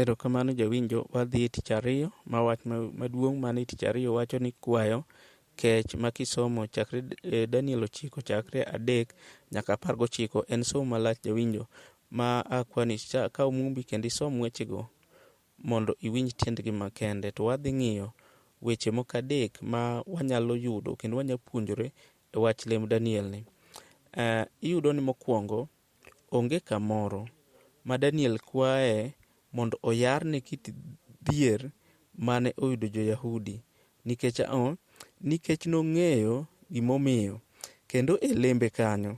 Erokamano jawinjo, wadhi e tich ariyo ma wach maduong' man e tich ariyo wacho ni kwayo kech ma kisomo chakre Daniel 9 chakre 3 nyaka 19 en somo malach jawinjo ma akwani kaw mumbi kendo isom wechego mondo iwinj tiendgi makende. To wadhi ng'iyo weche moko adek ma wanyalo yudo kendo wanyalo puonjore e wach lemb Daniel ni. Iyudo ni mokwongo onge kamoro ma Daniel kwaye mondo oyarne kit dhier mane oyudo jo-Yahudi. Nikech ang'o? Nikech nong'eyo gimomiyo. Kendo e lembe kanyo,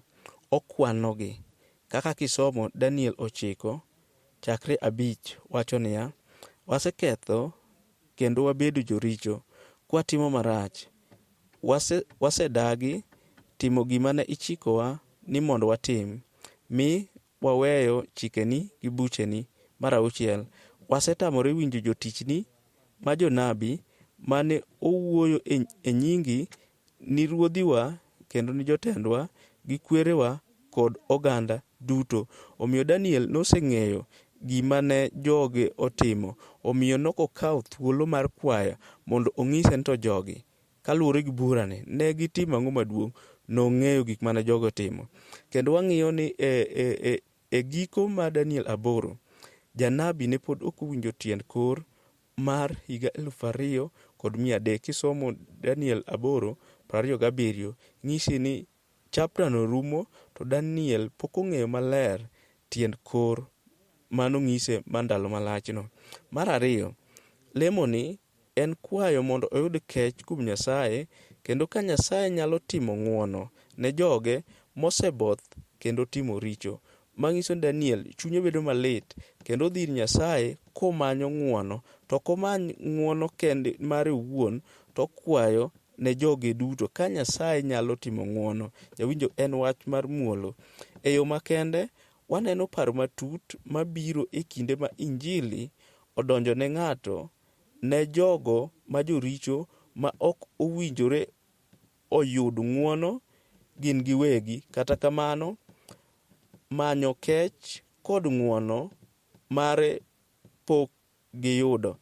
okwanogi. Kaka kisomo Daniel 9 chakre 5 wacho niya, waseketho kendo wabedo joricho, kwatimo marach. Wasedagi timo gima ne ichikowa ni mondo watim, mi waweyo chikeni gi bucheni. Mar auchiel, wasetamore winjo jotichni ma jonabi mane owuoyo e nyingi ni ruodhiwa kendo ni jotendwa gi kwerewa kod oganda duto. Omiyo Daniel noseng'eyo gima ne joge otimo, omiyo nokokawo thuolo mar kwayo mondo ong'ise ni to jogi kaluwore gi burani ne gitimo ang'o maduong', nong'eyo gik mane jogo otimo. Kendo wang'iyo ni e giko mar Daniel 8, janabi ne pod ok owinjo tiend kor mar higa 2300. Kisomo Daniel 8 27 nyisi ni chapter no rumo to Daniel pok ong'eyo maler tiend kor manong'ise mar ndalo malachno. Mar ariyo, lemoni en kwayo mondo oyud kech kuom Nyasaye kendo ka Nyasaye nyalo timo ng'uono ne joge moseboth kendo timo richo. Manyiso ni Daniel chunye bedo malit kendo odhi ir Nyasaye komanyo ng'uono. To ok omany ng'uono kende mare owuon to okwayo ne joge duto ka Nyasaye nyalo timo ng'uono. Jawinjo en wach mar muolo. E yo makende waneno paro matut mabiro e kinde ma Injili odonjo ne ng'ato ne jogo ma joricho ma ok owinjore oyud ng'uono gin giwegi. Kata kamano, manyo kech kod ng'uono mare pok giyudo.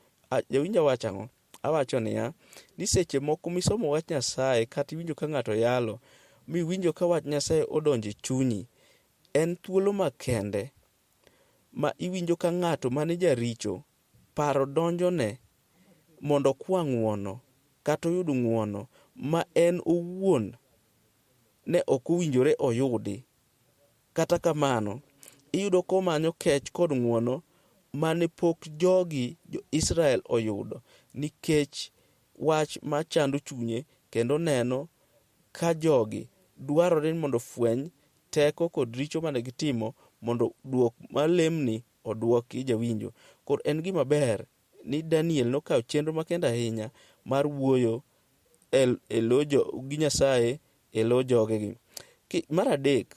Jawinjo awacho ang'o? Awacho niya, ni seche moko misomo wach Nyasaye kata iwinjo ka ng'ato yalo, miwinjo ka wach Nyasaye odonjo e chunyi, en thuolo makende ma iwinjo ka ng'ato mane jaricho paro donjone mondo okwa ng'uono kata oyud ng'uono ma en owuon ne ok owinjore oyudi. Kata kamano, iyudo komanyo kech kod ng'uono mane pok jogi jo-Israel oyudo nikech wach machando chunye kendo neno ka jogi dwarore ni mondo ofweny teko kod richo mane gitimo mondo duok malemni oduoki jawinjo. Koro en gima ber ni Daniel nokawo chenro makende ahinya mar wuoyo e lo gi Nyasaye e lo jogegi. Mar adek,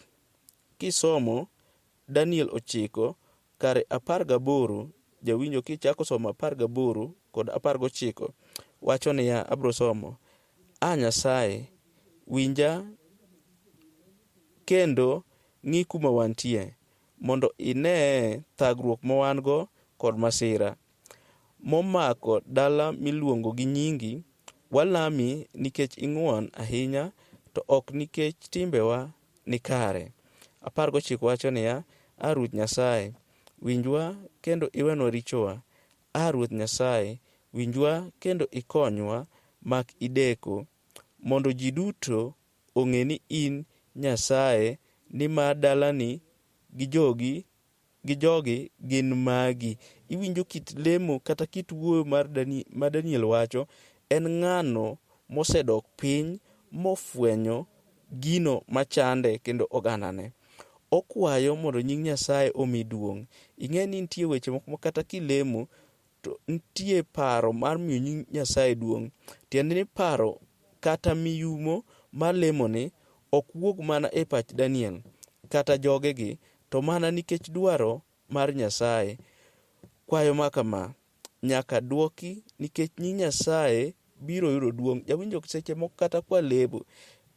kisomo Daniel 9 kare 18, jawinjo kichako somo 18 kod 19, wacho niya, abro somo. A Nyasaye, winja kendo ng'i kuma wantie, mondo inee thagruok ma wan go kod masira momako dala miluongo gi nyingi. Walami nikech ing'won ahinya, to ok nikech timbewa ni kare. 19 wacho niya, A Ruoth Nyasaye, winjwa kendo iwenwa richowa. A Ruoth Nyasaye, winjwa kendo ikonywa mak ideko, mondo ji duto ong'e ni in Nyasaye, nimar dalani gi jogi gi jogi gin magi. Iwinjo kit lemo kata kit wuoyo mar ma Daniel wacho, en ng'ano mosedok piny mofwenyo gino machande kendo ogandane. Okwayo mondo nying Nyasaye omi duong'. Ing'e ni nitie weche moko ma kata kilemo to nitie paro mar miyo nying Nyasaye duong'. Tiende ni paro kata miyumo mar lemoni ok wuog mana e pach Daniel kata jogegi, to mana nikech dwaro mar Nyasaye. Kwayo ma kama nyaka duoki nikech nying Nyasaye biro yudo duong'. Jawinjo seche moko kata kwalemo,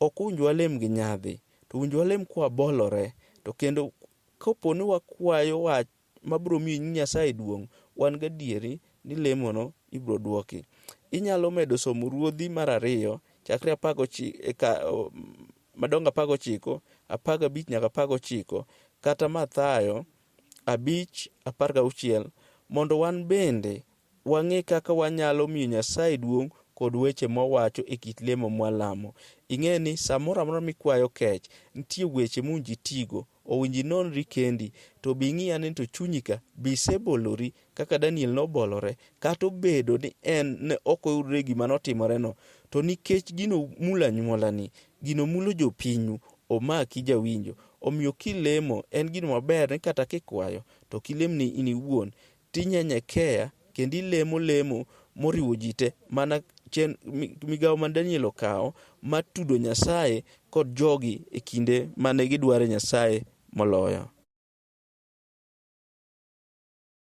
ok owinjo walem gi nyadhi, to owinjo walem kwabolore. To kendo kopo ni wakwayo wach mabiro miyo nying Nyasaye duong', wan gadieri ni lemono ibiro dwoki. Inyalo medo somo Ruodhi mar ariyo chakre madongo 19, 15 nyaka 19, kata Mathayo 5, 16, mondo wan bende wang'e kaka wanyalo miyo Nyasaye duong' kod weche mwawacho e kit lemo mwalamo. Ing'e ni samoro amora mikwayo kech, nitie weche mowinjo itigo, owinjo inonri kendi, to be ing'i ane ni to chunyi ka, be isebolori kaka Daniel nobolore, kata obedo ni en ne ok oyudre gima notimoreno, to nikech gino mulo anyuolani, gino mulo jopinyu, omaki jawinjo. Omiyo kilemo en gino maber ni kata kikwayo to ok ilem ni in iwuon, tinyenyekea kendo ilemo lemo moriwo ji te mana migawo ma Daniel okawo mar tudo Nyasaye kod jogi e kinde mane gidware Nyasaye moloyo.